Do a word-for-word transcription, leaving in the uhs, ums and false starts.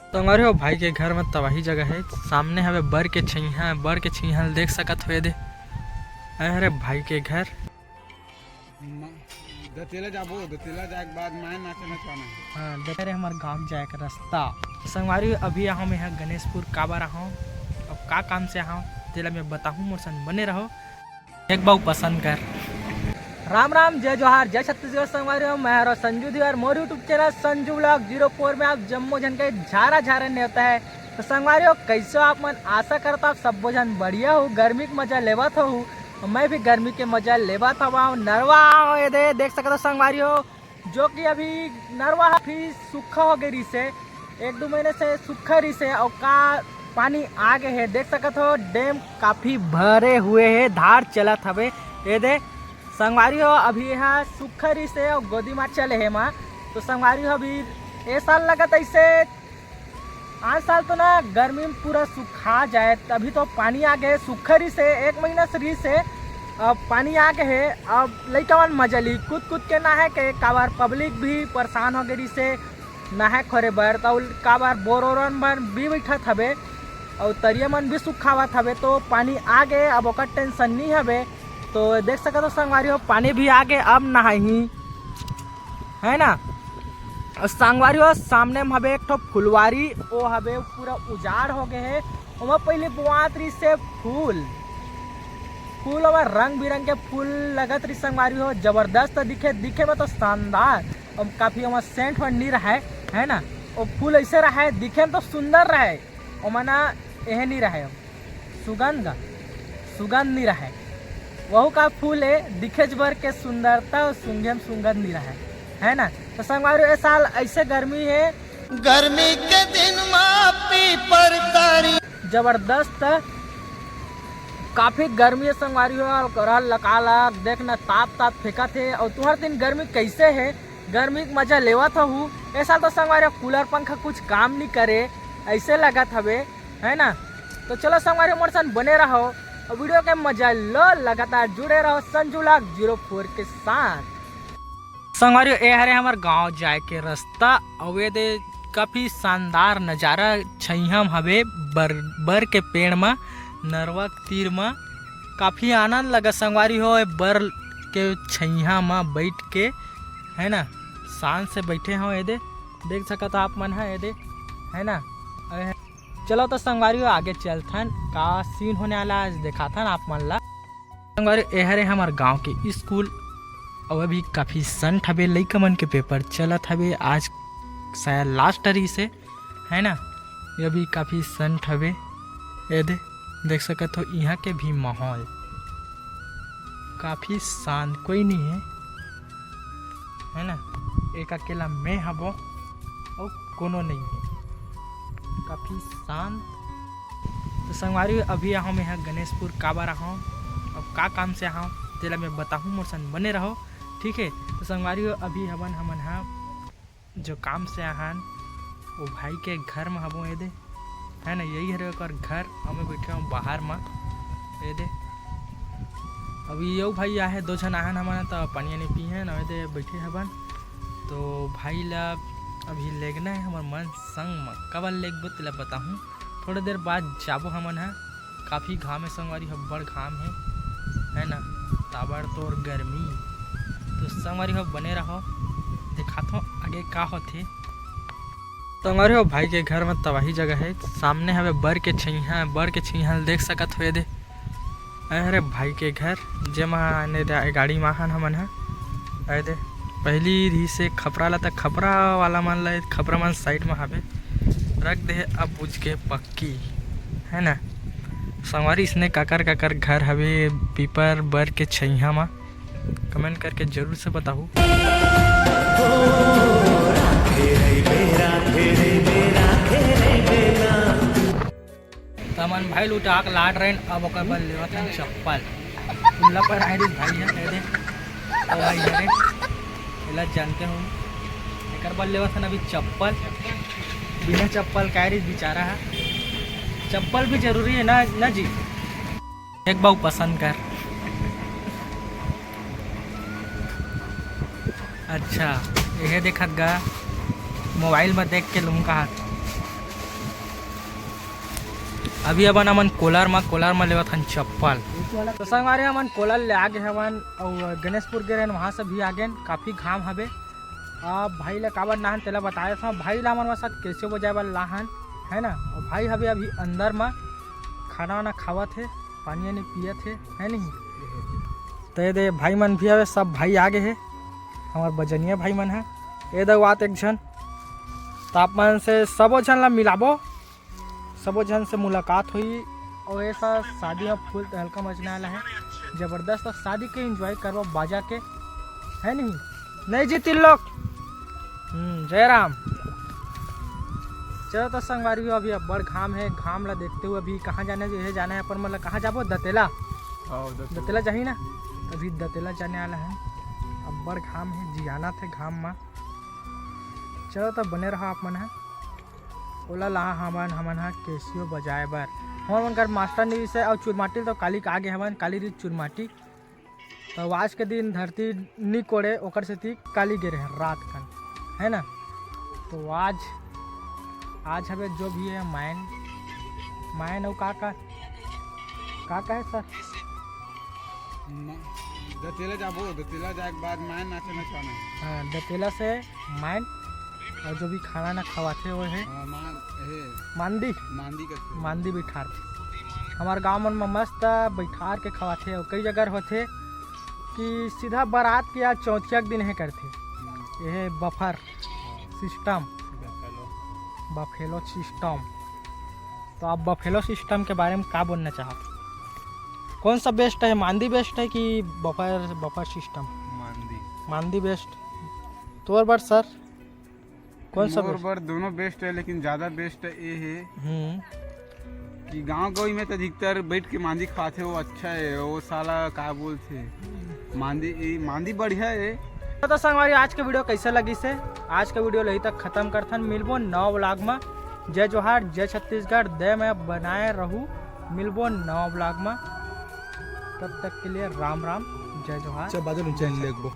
संगवारी हो, भाई के घर में तबाही जगह है। सामने हवे बर के छइहा, बर के छइहा ल देख सकत हो। ये दे, अरे भाई के घर। दतेला जाबो, दतेला जाए के बाद माय नाचे नचाना है। हाँ, दतेरे हमार गाँव जाए के रास्ता। संगवारी हो, अभी आहूँ मैं ह गणेशपुर। काबर आहूँ, अब का काम से आहूँ, तेला मैं बताहूँ, मोर संग बने रहो। एक बाऊ पसंद कर। राम राम, जय जोहार, जय छत्तीसगढ़। संगवारी हो, मैं हरो संजू धीवर, मोर YouTube channel Sanju vlog zero four में आप जम्मो झन के झारा झारा नेवता है। तो संगवारी हो, कैसे हो आप मन? आशा करता आप सब्बो झन बढ़िया हो, गर्मी के मजा लेवत हो। मैं भी गर्मी के मजा लेवत हवा, नरवा हो। ये दे, देख सकत हो संगवारी हो, जो कि अभी नरवा ह फिर सूखा हो गए रिसे, एक दो महीने से सूखा रिसे, और का पानी आ गए है। देख सकत हो, डैम काफी भरे हुए है, धार चलत हवे। ये दे संगवारी हो, अभी यह सूखा रिसे और गोदी मार चले है माँ। तो संगवारी हो, अभी ए साल लगत ऐसे, आन साल तो ना गर्मी में पूरा सुखा जाए, तभी तो पानी आ गए। सूखा रिसे, एक महीना से रिसे, अब पानी आ गए है। अब लइका मन मजा ली, कूद कूद के नहाए के, काबर पब्लिक भी परेशान हो गए रिसे नहाए खोरे बर, तो काबर बोर ओरन बर भी बैठत हवे और तरिया मन भी सुखावत हवे। तो पानी आ गए, अब ओकर टेंशन नहीं हवे। तो देख सकत हो संगवारी हो, पानी भी आ गए, अब नहाही, है ना। और संगवारी हो, सामने में हवे एक ठो फुलवारी, वो हवे पूरा उजाड़ हो गए है। ओमा पहले बोआत रिसे फूल, फूल ओमा रंग बिरंग के फूल लगत रिसे संगवारी हो, जबरदस्त दिखे, दिखे में तो शानदार। और काफी ओमा सेंट वेंट नहीं रहे, है ना। वो फूल ऐसे रहे, दिखे में तो सुंदर रहे, ओमा ना एहे नहीं रहे, सुगंध, सुगंध नहीं रहे। वहू का फूल है, दिखेच बर के सुंदरता और सूंघे में सुगंध नहीं रहे, है ना। तो संगवारी, ए साल ऐसे गर्मी है, गर्मी के दिन मा पीपर तारी। जबरदस्त, काफी गर्मी है संगवारी हो, और करल लकालक देख ना, ताप ताप फेंकत है। और तुहर दिन गर्मी कैसे है? गर्मी के मजा लेवत हूँ। ए साल तो संगवारी हो, कूलर पंखा कुछ काम नहीं करे, ऐसे लगत हवे, है ना। तो चलो संगवारी हो, मोर संग बने रहो और वीडियो के मजा लो, लगातार जुड़े रहो संजू व्लॉग ज़ीरो फ़ोर के साथ। संगवारी हो, ए हरे हमर गांव जाए के रास्ता, अउ ए दे काफी शानदार नजारा छइहा म हवे, बर, बर के पेड़ म, नरवा के तीर म। काफी आनंद लगा संगवारी हो, ए बर के छइहा म बैठ के, है ना, शांत से बैठे हो। ए दे देख सकत हो आप मन ह, ए दे, है ना। अरे चलो तो संगवारी हो, आगे चलथन, का सीन होने वाला आज दिखाथन आप मन ला। संगवारी, ए हरे हमर गांव के स्कूल, अउ अभी काफी संठ हवे, लइका मन के पेपर चलत हवे, आज शायद लास्ट रहिसे, है ना। ये अभी काफी संठ हवे। ए दे, देख सकत हो इहाँ के भी माहौल काफी शांत, कोई नहीं है, है ना। एक अकेला मैं हबो अउ कोनो नहीं है, काफी शांत। तो संगवारी, अभी आहूँ मैं ह गणेशपुर। काबर आहूँ, अब का काम से आहूँ, तेला मैं बताहूँ, मोर संग बने रहो, ठीक है। तो संगवारी, अभी हमन, हमन ह जो काम से आहन, वो भाई के घर म हबो, ए दे, है ना, यही हरे ओकर घर। अउ मैं बैठे हूँ बाहर म, ए दे। अभी यो भाई आहे, दो झन आहन हमन, त पानी वानी पीहन, ए दे, बैठे हबन। तो भाई ला अभी लेगना है हमर मन संग म, काबर लेगबो तेला बताहूँ। थोड़ा देर बाद जाबो हमन ह। काफी घाम है संगवारी, अब्बड़ घाम है, है ना, ताबड़तोड़ गर्मी। तो संगवारी हो, बने रहो, दिखाथों आगे का होथे। संगवारी हो, भाई के घर में तबाही जगह है, सामने हवे बर के छइहा, बर के छइहा ल देख सकत हो, ए दे। अरे भाई के घर, जेमा आने दा-, गाड़ी म आहन हमन ह। अरे दे, पहली रहिसे खपरा ला, त खपरा वाला मन ला, खपरा मन साइड म हवे, रख दे हे, अब बुझ के पक्की, है ना। संगवारी, इसने काकर काकर घर हवे पीपर बर के छइहा म, कमेंट करके जरूर से बताहू। त हमन भाई लुटा के लाट रहेन, अब ओकर बर लेवत हन चप्पल। खुल्ला पर आए रहिस भाई ह, कह दे। ओ भाई, अरे, एला जानते हो, एकर बर लेवत हन अभी चप्पल। बिना चप्पल का रहिस बेचारा ह। चप्पल भी जरूरी है ना, ना जी? एक बाऊ पसंद कर। अच्छा, यह देखत गा, मोबाइल में देख के लूँ कहा। अभी अपन हमन कोलार म, कोलार म लेवत हन चप्पल। तो संगवारी, हमन कोलार ले आगे हवन अउ गणेशपुर गे रहन, वहाँ से भी आगे हन। काफी घाम हवे। अब भाई ला काबर लाहन तेला बताए था। भाई ला हमन साथ कैसे बजाए बर लाहन, है ना। और भाई हवे अभी अंदर म खाना वाना खावत हे, पानी वानी पियत हे, है नहीं। तो ये दे भाई मन भी हवे, सब भाई आगे हे, हमार बजनिया भाई मन है। ये दे आत एक झन, तो आप मन से सबो झन ला मिलाबो, सबो झन से मुलाकात होई। और ऐसा शादी में फुल तहलका मचने वाला है, जबरदस्त शादी के एंजॉय करबो बाजा के, है नहीं? नहीं जी, तीन लोग। हम्म, जय राम। चलो तो संगवारी हो, अभी अब्बड़ घाम है, घाम ला देखते हुए अभी कहाँ जाने, ये जाना है अपन, मतलब कहाँ जाबो? दतेला। हाँ, दतेला। दतेला जाही ना, अभी दतेला जाने वाला है। अब्बड़ घाम है, जियाना थे घाम मा। चलो तो बने रहो आप मन है। ओला लाहा हमन, हमन ह केसियो बजाए बर। हमन मन घर मास्टर नहीं से, अउ चुरमाटी तो काली के आगे हवन, काली री चुरमाटी। तो आज के दिन धरती नी कोड़े, ओकर सेती काली गे रहे रात कन, है ना। तो आज, आज हवे जो भी है मायन, मायन अउ का का, का का है सर? म-, दतेला जाबो, दतेला जाए के बाद मायन नाचे नचाना है। हाँ, दतेला से मायन और जो भी खाना ना खवाथे वो है हाँ, मान, हे, मांदी। मांदी करथे। मांदी बिठार के। हमार गांव मन में मस्त बैठार के खवाथे और कई जगह होथे कि सीधा बारात के या चौथिया के दिन हे करथे। हम्म। ये बफर सिस्टम, बफेलो सिस्टम। तो आप बफेलो सिस्टम के बारे में का बोलना चाहत? कौन सा बेस्ट है, मांदी बेस्ट है कि बफर, बफर सिस्टम? मांदी। मांदी बेस्ट। तोर बर सर, कौन सा मोर बेस्ट? बर दोनों बेस्ट है, लेकिन ज्यादा बेस्ट ये है हम्म। कि गांव गंवई में तो अधिकतर बैठ के मांदी खाथे, वो अच्छा है। वो साला का बोलथे, मांदी, ये मांदी बढ़िया है। तो संगवारी, आज के वीडियो कैसे लगिस हे? आज के वीडियो ल यही तक खत्म करथन। मिलबो नवा व्लॉग में। जय जोहार, जय छत्तीसगढ़, दया मया बनाए रहू। मिलबो नवा व्लॉग में, तब तक के लिए राम राम, जय जोहार। चल, बाजू में चल, देखबो।